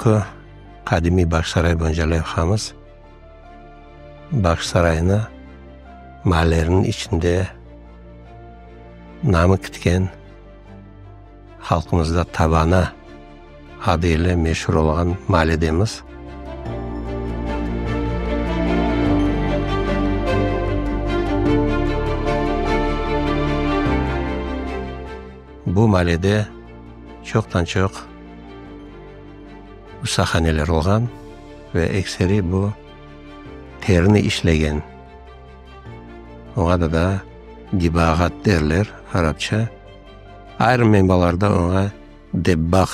Bugünki qadimiy Bağçasaray boyunca levhamız Bağçasaraynı maallerniñ içinde namı kitken, halqımızda Tabana adı ile meşur olğan maaledemiz. Bu maalede çoqtan-çoq ustahaneler olğan ve ekseri bu terini işlegen, oña da da dibağat derler arapça, ayrım menbalarda oña debbağ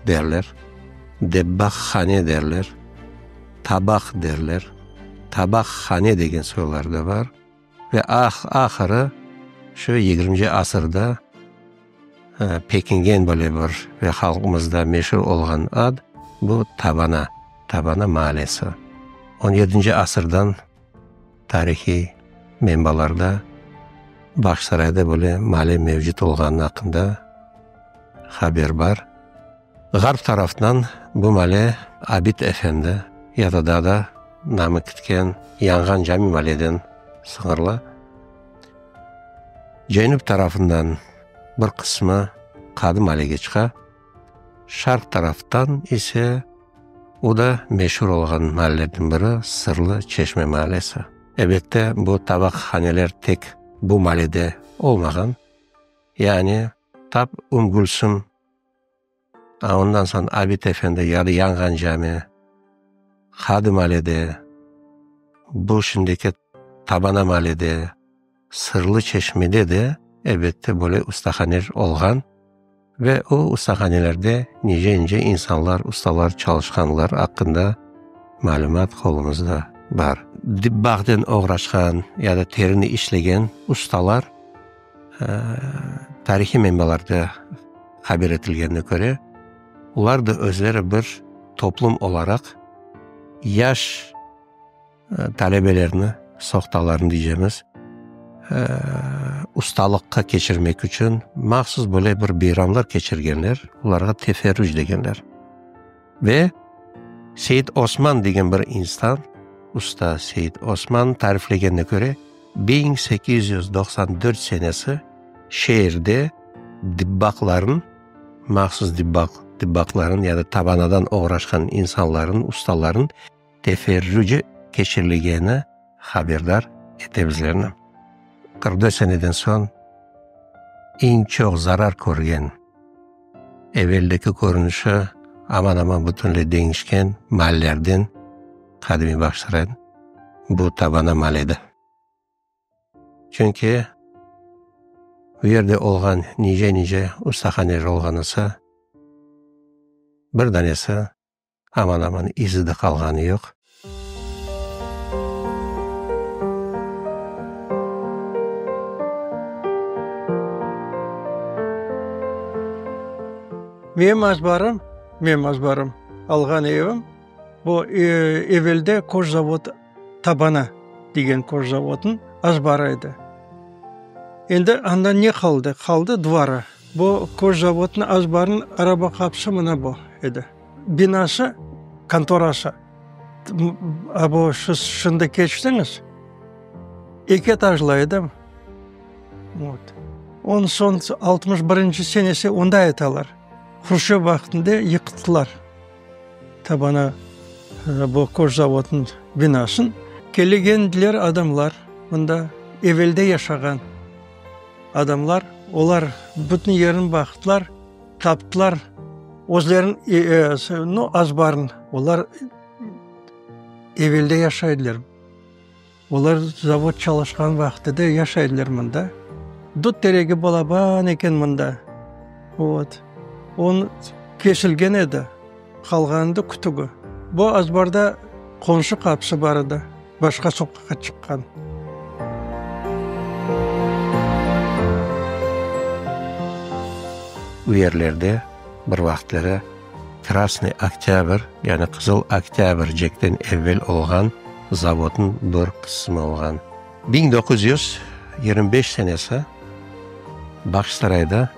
derler, debbağhane derler, tabaq derler, tabaqhane degen soylar da bar. Ve ahırı şu yigirminci asırda pekingen böyle bir ve halqımızda meşur olğan ad, bu Tabana, Tabana maalesi. On yedinci asırdan tarihiy menbalarda Bağçasarayda böyle maale mevcut olğanı aqqında haber bar. Ğarp taraftan bu male Abid efendi ya da daa da namı kitken Yanğan cami maleden sıñırlı. Cenüp tarafından bir qısmı Qadı malege çıqa, şarq taraftan ise o da meşur olğan malelerden biri Sırlı Çeşme malesi. Elbette, bu tabaqhaneler tek bu malede olmağan, yani tap Üm Gülsüm A ondan soñ Abit efendi ya da Yanğan cami, Qadı malede, bu şimdiki Tabana malede, Sırlı çeşmede de, elbette, böyle ustahaneler olğan ve o ustahanelerde nice-nice insanlar, ustalar çalışqanlar aqqında malümat qolumızda bar. Dibbağnen oğraşqan ya da terini işlegen ustalar Tarihiy menbalarda haber etilgenine köre, olar da özleri bir toplum olaraq yaş talebelerni, sohtalarnı diycemiz, ustalıqqa keçirmek içün mahsus böyle bir beyramlar keçirgenler, olarğa teferruc degenler. Ve Seit Osman degen bir insan, usta Seit Osman tariflegenine köre, 1894 senesi şeerde dibbaqların, mahsus dibbaq, dibbaqların ya da tabanadan oğraşqan insanların, ustaların teferrucı keçirilgeni haberdar ete bizlerni. 44 seneden soñ eñ çoq zarar körgen, eveldeki körünişi aman-aman bütünley deñişken maallerden qadimiy Bağçasaray bu tabana maal edi. Çünki bu yerde olğan nice-nice ustahaneler olğanısa, bir danesi Aman-aman izi de qalğanı yoq. Menim azbarım, menim azbarım, alğan evim, bu evelde koşzavod Tabana degen koşzavodnıñ azbarı edi. Endi anda ne qaldı? Qaldı dvarı. Bu koşzavodnıñ azbarınıñ araba qapısı mına bu edi. Binası, kontorası. A bu siz şimdi keçtiñiz, eki etajlı edi. Vot. Ondan soñ 61 senesi onda aytalar, Hruşçöv vaqtında yıqtılar Tabana bu koşzavodnıñ binasın. Kelgendiler adamlar mında, evelde yaşağan adamlar, olar bütün yerini baqtılar. Taptılar özlerin, nu, azbarın. Olar evelde yaşaydılar. Olar zavod çalışqan vaqtı da yaşaydılar mında. Dut teregi balaban eken mında. Vot. On kesilgen edi. Qalğandı kütügi. Bu azbarda qonşu qapısı bar edi, başqa soqaqqa çıqqan. Bu yerlerde bir vaqıtları Krasnıy Oktâbr, yani Qızıl Oktâbr cekten evvel olğan zavodnıñ bir qısmı olğan. 1925 senesi Bağçasarayda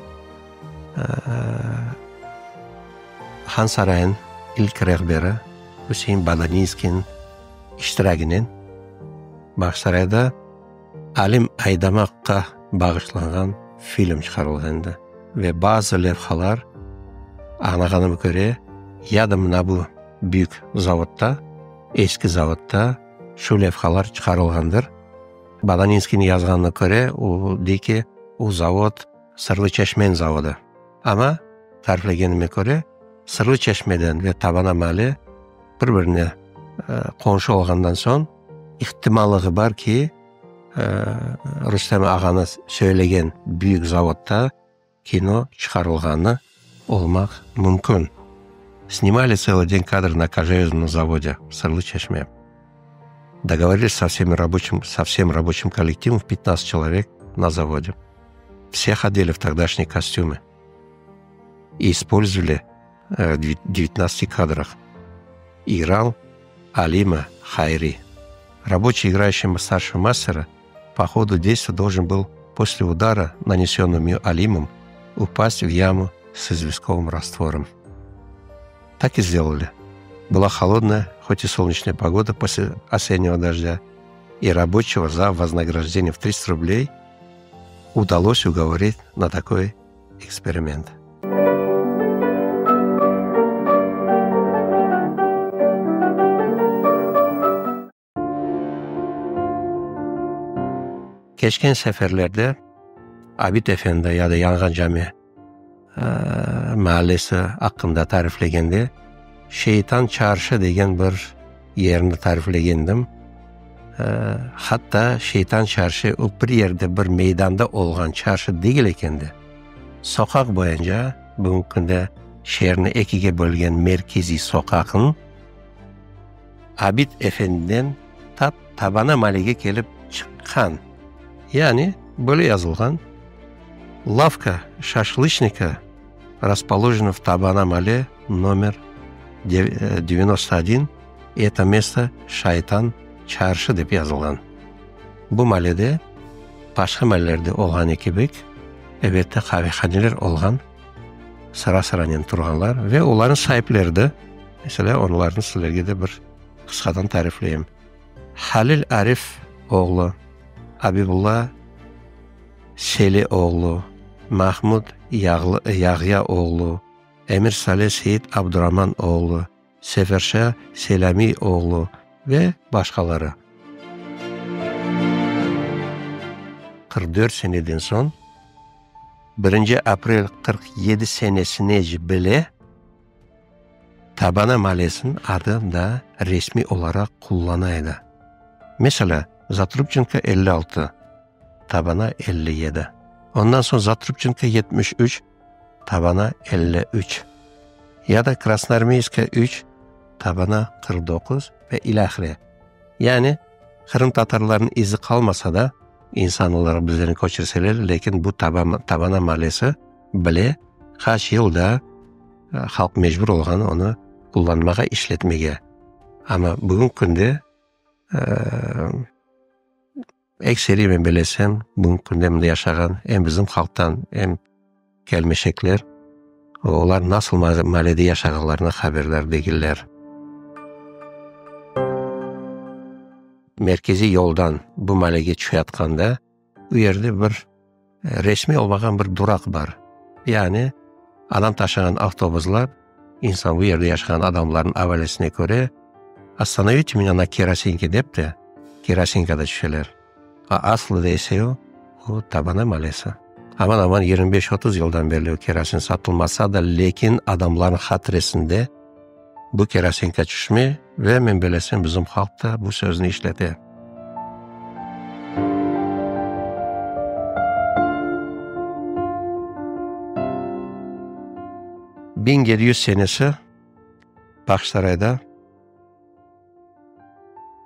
Han sarayın. ilk rehberi Üsein Badaninskiyniñ iştiraginen Bağçasarayda Alim Aydamaqqa bağışlanğan film çıqarılğan edi ve bazı levhalar, añlağanıma köre, ya da mına bu büyük zavodda, eski zavodda şu levhalar çıqarılğandır. Badaninskiyniñ yazğanına köre, o dey ki, o zavod Sırlı Çeşmen zavodı. Amma, tariflegenime köre, Sırlı Çeşmeden ve Tabana mali bir-birine qonşu olğandan soñ, ihtimallığı bar ki, Rustem ağanı söylegen büyük zavodda kino çıqarılğanı olmaq mümkün. Snimali tselıy den kadr na kojeviznom zavode, Sırlı Çeşme. Dogovorились со всеми рабочим, со всем рабочим коллективом в 15 человек на заводе. Всех одели в тогдашние костюмы и использовали в 19 кадрах. Играл Алима Хайри. Рабочий, играющий старшего мастера, по ходу действия должен был после удара, нанесенного Алимом, упасть в яму с известковым раствором. Так и сделали. Была холодная, хоть и солнечная погода после осеннего дождя, и рабочего за вознаграждение в 300 рублей удалось уговорить на такой эксперимент. Keçken seferlerde Abit efendi ya da Yanğan cami maallesi aqqında tariflegende, Şeytan çarşı degen bir yerni tariflegendim. Hatta Şeytan çarşı o bir yerde, bir meydanda olğan çarşı degil eken de, soqaq boyunca, bugünki künde şeerni ekige bölgen merkeziy soqaqnıñ Abit efendiden tap Tabana malege kelip çıqqan. Yani, böyle yazılğan, Lavka şaşlıçnika raspoложена в Tabana male nomer 91, eto mesto Şaytan çarşı dep yazılğan. Bu malede, başqa malelerde olğanı kibik, elbette, qavehaneler olğan, sıra-sıranen turğanlar ve olarnıñ saipleri de, meselâ, onlarnı sizlerge de bir qısqadan tarifleyim. Halil Arif oğlu, Abibulla Seli oğlu, Mahmud Yağya oğlu, Emir Sale Seit Abduraman oğlu, Seferşa Selâmiy oğlu ve başqaları. 44 seneden soñ, birinci aprel 47 senesinece bile Tabana malesiniñ adı da resmiy olaraq qullana edi. Meselâ, Zatrubçenko 56, Tabana 57. Ondan soñ Zatrubçenko 73, Tabana 53. Ya da Krasnoarmeyskaya 3, Tabana 49 ve ilâhre. Yani, qırımtatarlarnıñ izi qalmasa da, insan olaraq bizlerni köçürseler, lâkin bu Tabana malesi bile qaç yıl da halq mecbur olğan onı qullanmağa, işletmege. Amma bugünki künde ekseri men bilesem, bugünki künde mında yaşağan em bizim halqtan, em kelmeşekler, olar nasıl maalede yaşağanlarına haberdar degiller. Merkeziy yoldan bu maalege tüşeyatqanda, u yerde bir Resmiy olmağan bir duraq bar. Yani, adam taşığan avtobuslar, insan, bu yerde yaşağan adamlarnıñ avalesine köre, Ostanovite menya na Kerosinke dep de, Kerosinkada tüşeler. A aslı ise o, o Tabana malesi. Aman-aman 25-30 yıldan berli o kerosin satılmasa da, lâkin adamlarnıñ hatiresinde bu kerosinka tüşmey ve, men bilesem, bizim halq da bu sözni işlete. 1700 senesi Bağçasarayda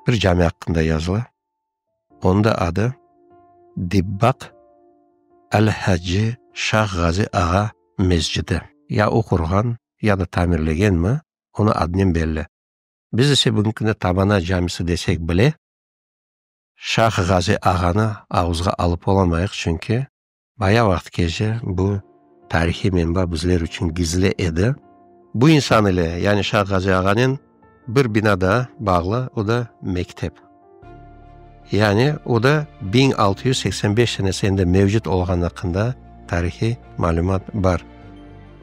bir cami aqqında yazıla. Onıñ da adı Dibbaq Al-Hacı Şah Ğazi ağa mescidi. Ya o qurğan, ya da tamirlegenmi, onı adınen belli. Biz ise bugünki künde Tabana camisi desek bile, Şah Ğazi ağanı ağızğa alıp olamayıq, çünki bayağı vaqıt kece bu tarihiy menba bizler içün gizli edi. Bu insan ile, yani Şah Ğazi ağanen bir bina daa bağlı, o da mektep. Yani o da 1685 senesinde mevcut olğanı aqqında tarihiy malümat bar.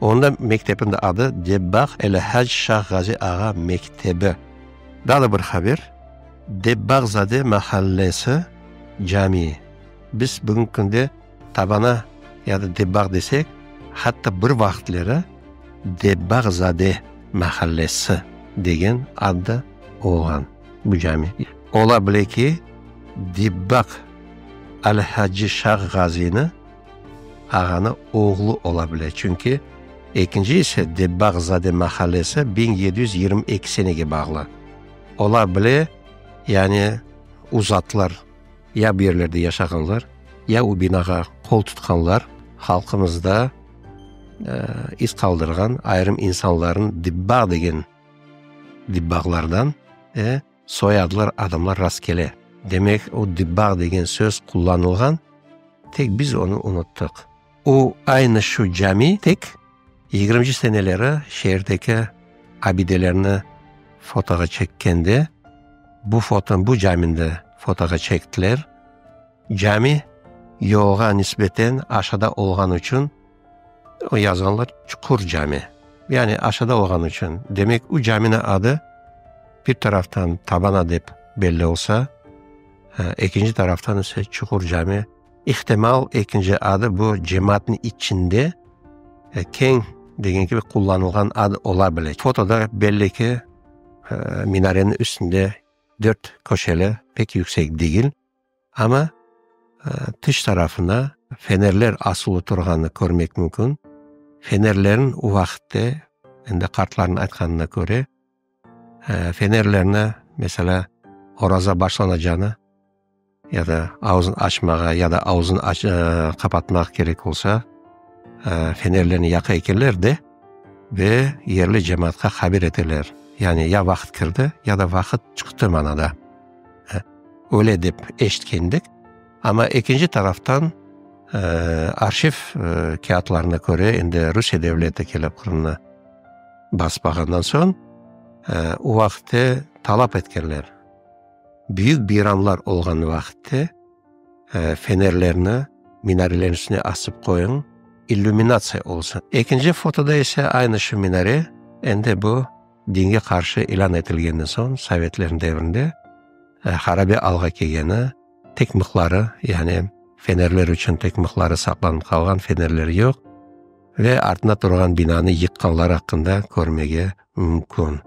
Onda mektepniñ de adı Debbağ El-Hac Şah Ğazi ağa mektebi. Daa da bir haber, Debbağzade mahallesi camii. Biz bugünki künde Tabana ya da Debbağ desek, hatta bir vaqıtları Debbağzade mahallesi degen ad da olğan bu cami. Ola bile ki, Debbağ Al-Hacı Şah Ğazini ağanı oğlu ola bile, çünki ekinci ise Debbağzade mahallesi 1722 senege bağlı. Ola bile, yani uzatlar. Ya bu yerlerde yaşağanlar, ya o binağa qol tutqanlar halqımızda iz qaldırğan ayırım insanların Dibbağ degen Dibbağlardan soyadlı adamlar rastkele. Demek, o Dibbağ degen söz qullanılğan, tek biz onı unuttıq. O aynı şu cami, tek yigirminci seneleri şeerdeki abidelerni fotoğa çekkende, bu fotonı, bu camini de fotoğa çektiler. Cami yolğa nisbeten aşağıda olğanı içün, o yazğanlar Çuqur cami. Yani aşağıda olğanı içün. Demek, o caminiñ adı bir taraftan Tabana dep belli olsa, ekinci taraftan ise Çuqur cami. İhtimal, ekinci adı bu cemaatnıñ içinde keñ, degen kibi, qullanılğan ad ola bile. Fotoda belli ki, minareniñ üstünde dört köşeli, pek yüksek degil, amma tış tarafına fenerler asılı turğanını körmek mümkün. Fenerlerniñ o vaqıtte, endi qartlarnıñ aytqanına köre, fenerlerni, meselâ, oraza başlanacağını ya da avuzın açmağa, ya da avuzın qapatmaq kerek olsa, fenerlerni yaqa ekenler de ve yerli cemaatqa haber eteler. Yani ya vaqıt kirdi, ya da vaqıt çıqtı manada. Öyle dep eşitkendik. Amma ekinci taraftan, arhiv kâğıtlarına köre, endi Rusiye devleti kelip Qırımnı basbağandan soñ, o vaqıtte talap etkenler. Büyük beyramlar olğan vaqıtte fenerlerni minarelerniñ üstüne asıp qoyuñ, illüminatsiya olsun. Ekinci fotoda ise aynı şu minare, endi bu dinge qarşı ilân etilgenden soñ, sovetlerniñ devrinde harabe alğa kelgeni, tek mıhları, yani fenerler içün tek mıhları saqlanıp qalğan, fenerler yoq ve artında turğan binanı yıqqanları aqqında körmege mümkün.